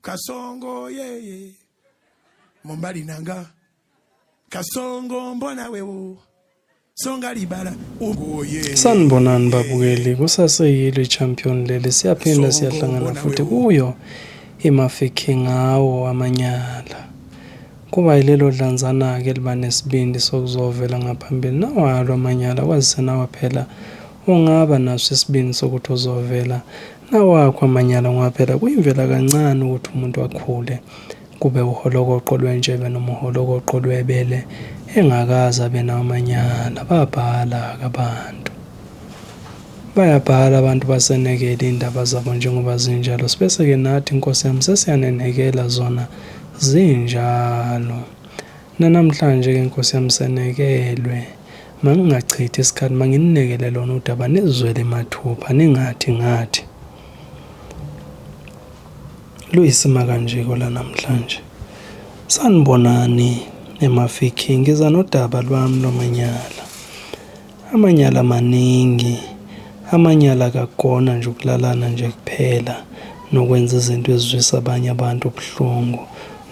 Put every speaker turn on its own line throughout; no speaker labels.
Kasongo yeye mobali na nga Kasongo mbona wewo songa libala ugoye.
Sanibonani babukeli, kusaseyilo i-champion leli, siyaphinda siyahlangana futhi kuyo iMafiki ngawo amanyala. Kuba yilelo dlanzana-ke eliba nesibindi sokuzovela ngaphambili nawalo amanyala kwazise nawe phela ungaba naso isibindi sokuthi uzovela nawakho amanyala ngoba phela kuyimvela kancane ukuthi umuntu akhule kube uholokoqo lwentshebe noma uholokoqo lwebele engakaze abe nawo amanyala. Babhala-ke abantu. Bayabhala abantu basenekele iy'ndaba zabo njengoba zinjalo sibese-ke nathi nkosi yami sesiyanenekela zona zinjalo. Nanamhlanje-ke nkosi yami senekelwe mangingachithi isikhathi mangininekele lona udaba nizizwele mathupha ningathi ngathi. Luyisima kanje kwelanamhlanje. Sanibonani eMafikeng ngiza nodaba lwami lwamanyala. Amanyala maningi, amanyala akakona nje ukulalana nje kuphela nokwenza izinto ezizwisa abanye abantu ubuhlungu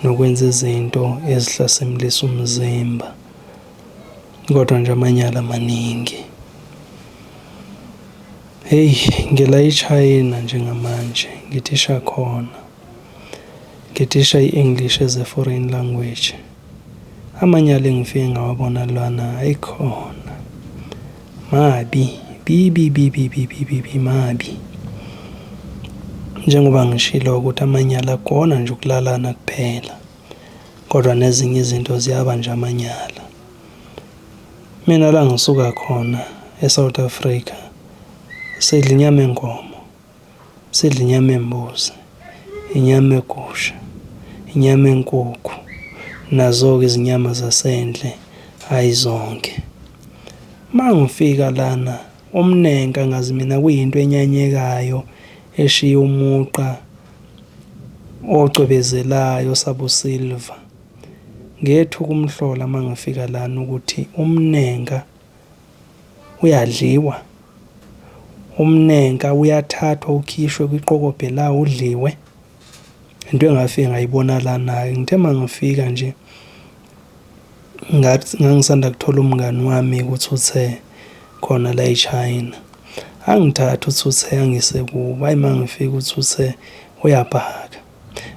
nokwenza izinto ezihlasimulisa umzimba. Kodwa nje amanyala maningi. Hheyi ngila eChina njengamanje ngithisha khona. Ngithisha i-English as a foreign language. Amanyala engifike ngawabona lana hhayi khona. Mabi, bibi bibi bibi bibi mabi. Njengoba ngishilo ukuthi amanyala akukona nje ukulalana kuphela, kodwa nezinye izinto ziyaba nje amanyala. Mina la ngisuka khona eSouth Africa sidla inyama yenkomo, sidla inyama yembuzi, inyama yegusha, inyama yenkukhu, nazo-ke izinyama zasendle, hhayi zonke. Uma ngifika lana umnenka ngazi mina kuyinto enyanyekayo eshiya umugqa ocwebezelayo osabusilva. Ngethuka umhlola uma ngifika lana ukuthi umnenka uyadliwa, umnenka uyathathwa ukhishwe kwiqokobhe lawo udliwe. Into engafike ngayibona lana-ke, ngithe uma ngifika nje ngathi ngangisanda kuthola umngani wami uThuthe khona la eChina. Angithathe uThuthe angise kubo, hhayi uma ngifika uThuthe uyabhaka.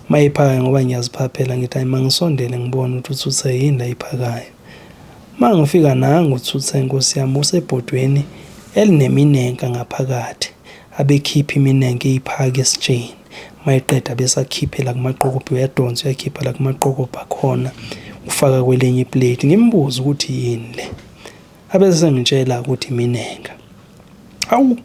Mayiphaka ngoba ngiyaziphaphela ngithi hayi mangisondele ngibone ukuthi uthuthe yini la ayiphakayo. Mangifika nangu uthuthe nkosi yami usebhodweni elineminenka ngaphakathi abekhipha iminenka eyiphaka esitsheni mayiqeda bese akhiphela kumaqokobhe uyadonsa uyakhipha la kumaqokobhe akhona ufaka kwelinye iplate ngimbuze ukuthi yini le abese sengitshela ukuthi iminenka. Awu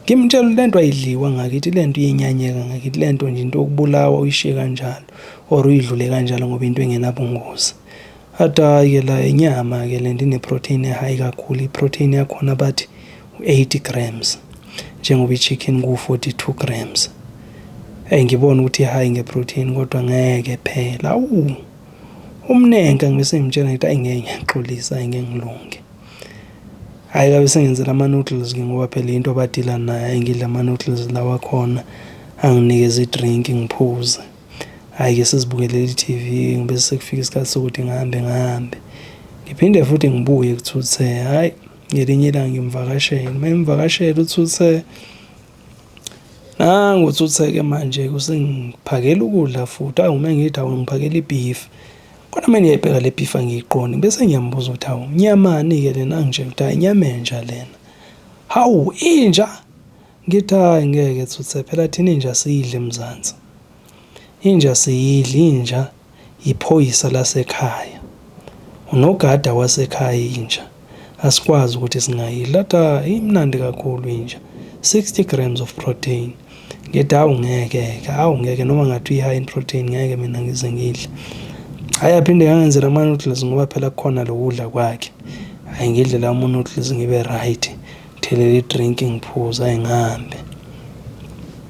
ngimtshela lento ayidliwa ngakithi lento iyenyanyeka ngakithi lento nje into yokubulawa uyishiye kanjalo or uyidlule kanjalo ngoba into engenabungozi. Athi hhayi-ke la inyama-ke lento ine-protein e-high kakhulu i-protein yakhona bathi u-80 grams njengoba i-chicken ku-42 grams. Eyi ngibona ukuthi i-high nge-protein kodwa ngeke phela awu umnenka ngibe sengimtshela ngithi ayi ngeke ngiyaxolisa ayi ngeke ngilunge. Hhayi kabe sengenzela ama-noodles ke ngoba phela into abadila nayo, hhayi ngidla ama-noodles lawa akhona anginikeze i-drink ngiphuze. Hhayi-ke sizibukelele i-T_V bese sekufika isikhathi sokuthi ngihambe ngihambe. Ngiphinde futhi ngibuye kuThuthe, hhayi ngelinye ilanga ngimvakashele, uma ngimvakashela uThuthe, nangu uThuthe-ke manje usengiphakela ukudla futhi, awu uma ngithi awu ngiphakela i-beef. Kodwa uma ngiyayibheka le beef angiyiqondi bese ngiyambuza ukuthi hawu nyamani-ke lena angitshela ukuthi hhayi inyama entsha lena. Hawu inja? Ngithi hhayi ngeke Thuthe phela thina inja asiyidli eMzansi. Inja asiyidli, inja iphoyisa lasekhaya. Unogada wasekhaya inja. Asikwazi ukuthi singayidla. Athi hhayi imnandi kakhulu inja. 60 grams of protein. Ngithi hawu ngeke-ke, hawu ngeke noma ngathi uyi-high in protein ngeke mina ngize ngidle. Hhayi aphinde angenzele ama-noodles ngoba phela kukhona lokudla kwakhe. Hhayi ngidle lawo ma-noodles ngibe right, ngithelele i-drink ngiphuze, hhayi ngihambe.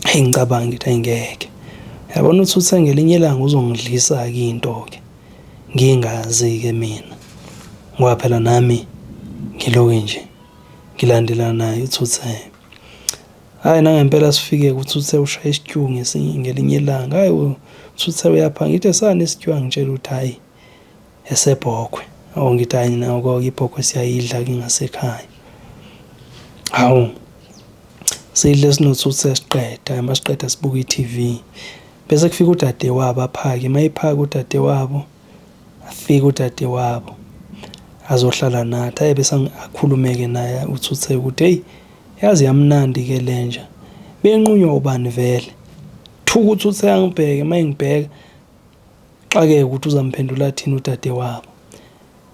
Hheyi ngicabange ngithi hhayi ngeke. Uyabona uthi uthe ngelinye ilanga uzongidlisa-ke into-ke ngingazi-ke mina ngoba phela nami ngilokhu nje ngilandela naye uThutheke. Hhayi nangempela sifike kuthuthe ushaya isityu ngesinye ngelinye ilanga. Hhayi uthuthe uyapha ngithi esani isityu angitshela ukuthi hhayi esebhokhwe. Oh ngithi hhayi noko ibhokhwe siyayidla-ke ngasekhaya. Hawu sidle sinothuthe siqeda, masiqeda sibuka i-T_V. Bese kufika udadewabo aphake, uma ephaka udadewabo afike udadewabo azohlala nathi. Hhayi bese akhulume-ke naye uThutheka ukuthi hheyi yaze yamnandi-ke le nja, beyinqunywa ubani vele? Thuka uThutheka angibheke, uma engibheka axakeke ukuthi uzamphendula athini udadewabo.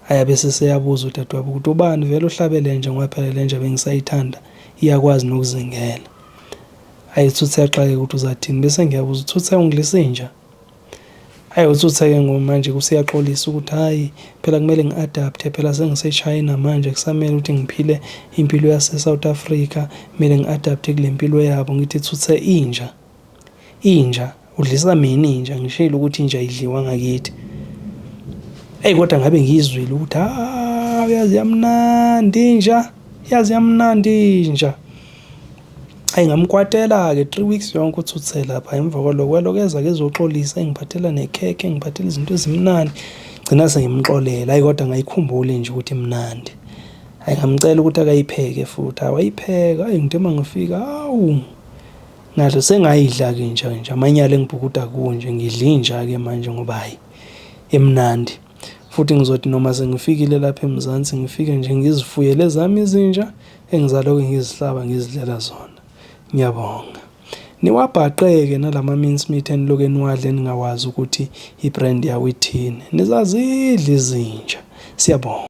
Hhayi abese eseyabuza udadewabo ukuthi ubani vele ohlabe le nja ngoba phela le nja bengisayithanda iyakwazi nokuzingela. Hhayi uThutheka axakeke ukuthi uzathini bese ngiyabuza uThutheka ungidlisa inja? Hhayi uthuthe-ke ngoba manje useyaxolisa ukuthi hhayi phela kumele ngi-adapt-e phela sengise-China manje kusamele ukuthi ngiphile impilo yase-South Africa, kumele ngi-adapt-e kule mpilo yabo. Ngithi thuthe inja, inja udlisa mina inja ngishilo ukuthi inja ayidliwa ngakithi. Eyi kodwa ngabe ngiyizwile ukuthi hawu yaze yamnandi inja, yaze yamnandi inja. Ayi ngamkwatela-ke 3 weeks yonke uthuthe lapha emva kwaloko kwaloko eza-ke ezoxolisa engiphathela nekhekhe engiphathela izinto ezimnandi gcina sengimxolela ayi kodwa ngayikhumbuli nje ukuthi imnandi. Hhayi ngamcela ukuthi akayipheke futhi wayipheka hhayi ngithe uma ngifika hawu ngadla sengayidla-ke inja nje amanyala engibhukuda kuwo nje ngidla inja-ke manje ngoba hhayi imnandi. Futhi ngizothi noma sengifikile lapha eMzansi ngifike nje ngizifuyele ezami izinja engizaloke ngizihlaba ngizidlela zona. Ngiyabonga. Niwabhaqeke nalama mincemeat eniloke niwadla eningawazi ukuthi i-brand yawo ithini. Nizazidla izinja. Siyabonga.